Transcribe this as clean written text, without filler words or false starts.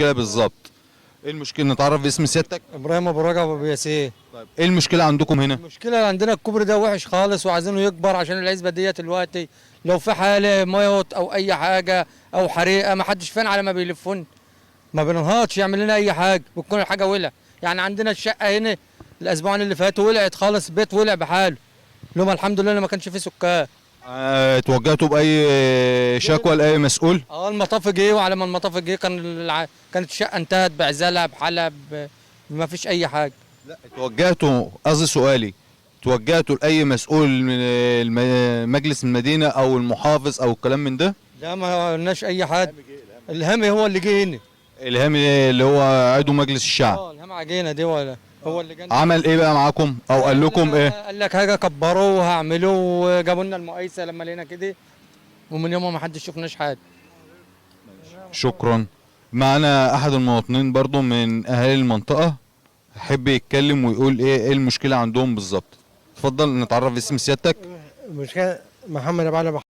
بالظبط؟ ايه المشكلة؟ نتعرف باسم سيادتك. ابراهيم ابو رجب ابو ياسين. طيب ايه المشكلة عندكم هنا؟ المشكلة اللي عندنا الكوبري ده وحش خالص وعايزينه يكبر عشان العزبة ديت دلوقتي لو في حاله موت او اي حاجة او حريقة ما حدش فين على ما بيلفون، ما بننهضش يعمل لنا اي حاجة، بتكون الحاجة ولع. يعني عندنا الشقة هنا الاسبوعين اللي فاتوا ولعت خالص، بيت ولع بحاله، لما الحمد لله ما كانش فيه سكان. اتوجهتوا باي شكوى لاي مسؤول؟ المطاف جه، وعلى ما المطاف جه كانت الشقة انتهت بعزالها بحالها ما فيش اي حاجة. لا اتوجهتوا، قصدي سؤالي، توجهتوا لاي مسؤول من مجلس المدينة او المحافظ او الكلام من ده؟ لا ما قلناش اي حد. الهامي هو اللي جه هنا. الهامي اللي هو عضو مجلس الشعب. الهام عجينه دي ولا هو اللي جه. عمل ايه بقى معاكم او قال لكم ايه؟ قال لك حاجة كبروه وهعملوه، وجابوا لنا المقايسه لما لقينا كده، ومن يومها ما حدش شفناش حاجة. شكرا. معنا احد المواطنين برضو من اهالي المنطقة، حب يتكلم ويقول ايه المشكلة عندهم بالظبط. اتفضل نتعرف باسم سيادتك. المشكلة محمد ابو علي.